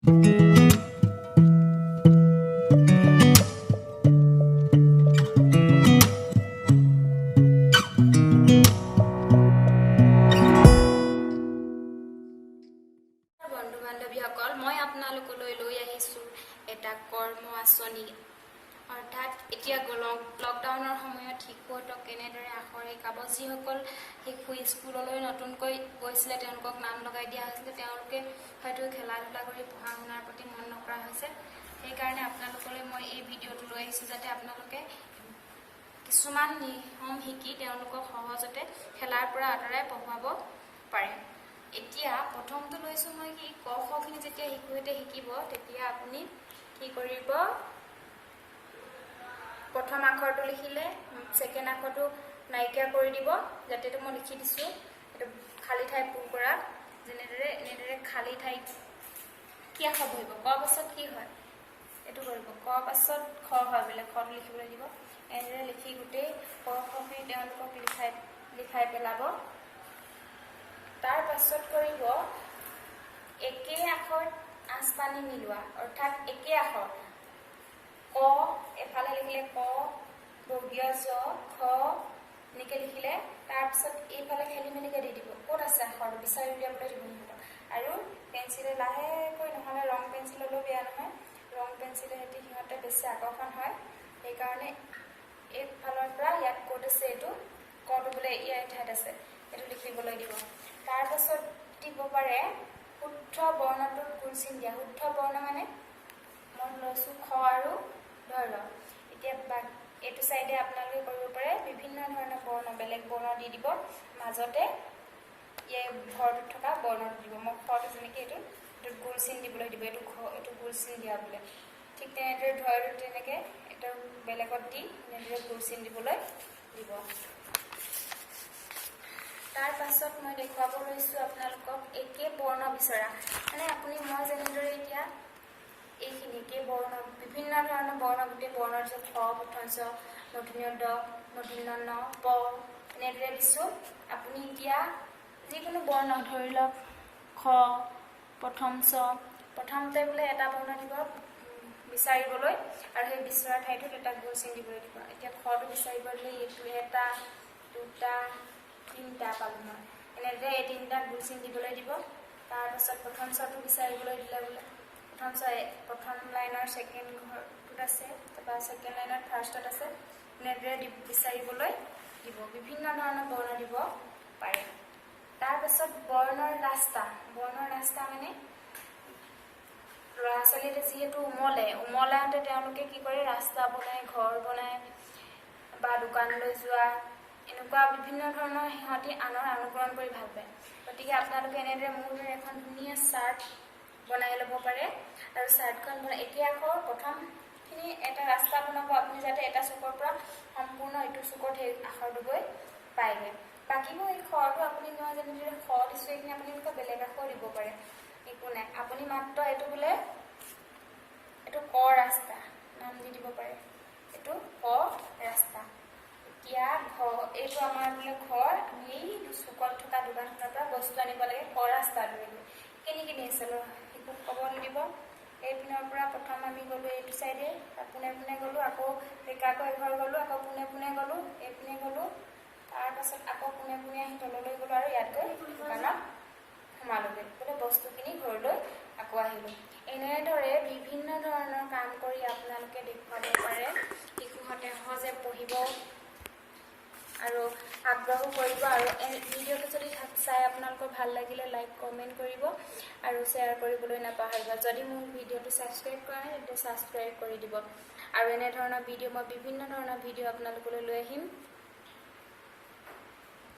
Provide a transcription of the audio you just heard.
বন্ধু বান্ধৱীসকল, মই আপোনালোকলৈ লৈ আহিছোঁ এটা কৰ্ম আঁচনি। অৰ্থাৎ এতিয়া লকডাউনৰ সময়ত শিশুহঁতক কেনেদৰে আখৰ শিকাব। যিসকল শিশু স্কুললৈ নতুনকৈ গৈছিলে, তেওঁলোকক নাম লগাই দিয়া হৈছিলে, তেওঁলোকে হয়তো খেলা ধূলা কৰি পঢ়া শুনাৰ প্ৰতি মন নকৰা হৈছে। সেইকাৰণে আপোনালোকলৈ মই এই ভিডিঅ'টো লৈ আহিছোঁ, যাতে আপোনালোকে কিছুমান নিয়ম শিকি তেওঁলোকক সহজতে খেলাৰ পৰা আঁতৰাই পঢ়ুৱাব পাৰে। এতিয়া প্ৰথমটো লৈছোঁ মই কি, ক খখিনি যেতিয়া শিশুহঁতে শিকিব, তেতিয়া আপুনি কি কৰিব? প্ৰথম আখৰটো লিখিলে ছেকেণ্ড আখৰটো নাইকিয়া কৰি দিব। যাতে এইটো মই লিখি দিছোঁ, এইটো খালী ঠাই পূৰ কৰা। যেনেদৰে এনেদৰে খালী ঠাইত কি আখৰ বহিব? ক পাছত কি হয়? এইটো কৰিব, ক পাছত খ হয় বোলে, খটো লিখিবলৈ দিব। এনেদৰে লিখি গোটেই ক খখিনি তেওঁলোকক লিখাই লিখাই পেলাব। তাৰ পাছত কৰিব একে আখৰ আঁচ টানি মিলোৱা। অৰ্থাৎ একে আখৰ ক এফালে লিখিলে ক বৰ্গীয় জ খ এনেকৈ লিখিলে, তাৰপিছত এইফালে খেলি মেলিকৈ দি দিব। ক'ত আছে আখৰটো বিচাৰি উলিয়াবলৈ দিব সিহঁতক। আৰু পেঞ্চিলে লাহেকৈ, নহ'লে ৰং পেঞ্চিল হ'লেও বেয়া নহয়, ৰং পেঞ্চিলে সৈতে সিহঁতে বেছি আকৰ্ষণ হয়। সেইকাৰণে এইফালৰ পৰা ইয়াত ক'ত আছে এইটো কটো বোলে ইয়াৰ ঠাইত আছে, এইটো লিখিবলৈ দিব। তাৰপাছত দিব পাৰে শুদ্ধ বৰ্ণটোত গোল চিন দিয়া। শুদ্ধ বৰ্ণ মানে মই লৈছোঁ খ আৰু ধৰি লওক এতিয়া বা এইটো চাইডে আপোনালোকে কৰিব পাৰে, বিভিন্ন ধৰণৰ বৰ্ণ, বেলেগ বৰ্ণ দি দিব, মাজতে ইয়াৰ ঘৰটোত থকা বৰ্ণটো দিব। মই খটো যেনেকৈ এইটো এইটোত গোল চিন দিবলৈ দিব, এইটো খ, এইটো গোল চিন দিয়া বোলে। ঠিক তেনেদৰে ধৰটো তেনেকৈ এইটো বেলেগত দি এনেদৰে গোল চিন দিবলৈ দিব। তাৰ পাছত মই দেখুৱাব লৈছোঁ আপোনালোকক একে বৰ্ণ বিচৰা। মানে আপুনি মই যেনেদৰে এতিয়া এইখিনি একে বৰ্ণ, বিভিন্ন ধৰণৰ বৰ্ণ, গোটেই বৰ্ণ দিছোঁ, খ প্ৰথম চ, মূৰ্ধন্য ড, মূৰ্ধন্য ন, প, এনেদৰে দিছোঁ। আপুনি এতিয়া যিকোনো বৰ্ণ, ধৰি লওক খ প্ৰথম চ, প্ৰথমতে বোলে এটা বৰ্ণ দিব বিচাৰিবলৈ আৰু সেই বিচৰা ঠাইটোত এটা গোল চিন দিবলৈ দিব। এতিয়া খটো বিচাৰিব দিলে এইটো এটা, দুটা, তিনিটা পালোঁ মই। এনেদৰে এই তিনিটা গোল চিন দিবলৈ দিব। তাৰপাছত প্ৰথম চটো বিচাৰিবলৈ দিলে বোলে প্ৰথম চ প্ৰথম লাইনৰ ছেকেণ্ড ঘৰটোত আছে, তাৰপৰা ছেকেণ্ড লাইনত ফাৰ্ষ্টত আছে, এনেদৰে বিচাৰিবলৈ দিব। বিভিন্ন ধৰণৰ বৰ্ণ দিব পাৰে। তাৰপাছত বৰ্ণৰ ৰাস্তা। বৰ্ণৰ ৰাস্তা মানে ল'ৰা ছোৱালীয়ে যিহেতু উমলে, উমলাওঁতে তেওঁলোকে কি কৰে? ৰাস্তা বনায়, ঘৰ বনায় বা দোকানলৈ যোৱা, এনেকুৱা বিভিন্ন ধৰণৰ সিহঁতি আনৰ অনুকৰণ কৰি ভাল পায়। গতিকে আপোনালোকে এনেদৰে মোৰ দৰে এখন ধুনীয়া চাৰ্ট বনাই ল'ব পাৰে। আৰু চাৰ্টখন বনাই এতিয়া আকৌ প্ৰথমখিনি এটা ৰাস্তা বনাব আপুনি, যাতে এটা চুকৰ পৰা সম্পূৰ্ণ ইটো চুকত সেই আখৰটো গৈ পায়গৈ। বাকীবোৰ এই খটো আপুনি মই যেনেদৰে খ দিছোঁ, এইখিনি আপুনি এনেকুৱা বেলেগ আখৰ দিব পাৰে, একো নাই। আপুনি মাত্ৰ এইটো বোলে এইটো ক ৰাস্তা নাম দি দিব পাৰে, এইটো ক ৰাস্তা। এতিয়া ঘৰ, এইটো আমাৰ বোলে ঘৰ, আমি এই চুকত থকা দোকানখনৰ পৰা বস্তু আনিব লাগে ক ৰাস্তাটোৰে গৈ। কিনি কিনি আছে, শিশুক ক'ব নিদিব। এইপিনৰ পৰা প্ৰথম আমি গ'লোঁ এইটো চাইডে, পোনে পোনে গ'লোঁ, আকৌ বেঁকাকৈ এঘৰ গ'লোঁ, আকৌ পোনে পোনে গ'লোঁ, এইপিনে গ'লোঁ, তাৰপাছত আকৌ পোনে পোনে আহি তললৈ গ'লোঁ আৰু ইয়াত গৈ দোকানত সোমালোগৈ বোলে, বস্তুখিনি ঘৰলৈ আকৌ আহিলোঁ। এনেদৰে বিভিন্ন ধৰণৰ কাম কৰি আপোনালোকে দেখুৱাব পাৰে। শিশুহঁতে সহজে পঢ়িব আৰু আগ্ৰহো কৰিব। আৰু ভিডিঅ'টো যদি চাই আপোনালোকৰ ভাল লাগিলে লাইক, কমেণ্ট কৰিব আৰু শ্বেয়াৰ কৰিবলৈ নাপাহৰিব। যদি মোৰ ভিডিঅ'টো ছাবস্ক্ৰাইব কৰা নাই, তেন্তে ছাবস্ক্ৰাইব কৰি দিব। আৰু এনেধৰণৰ ভিডিঅ' মই বিভিন্ন ধৰণৰ ভিডিঅ' আপোনালোকলৈ লৈ আহিম।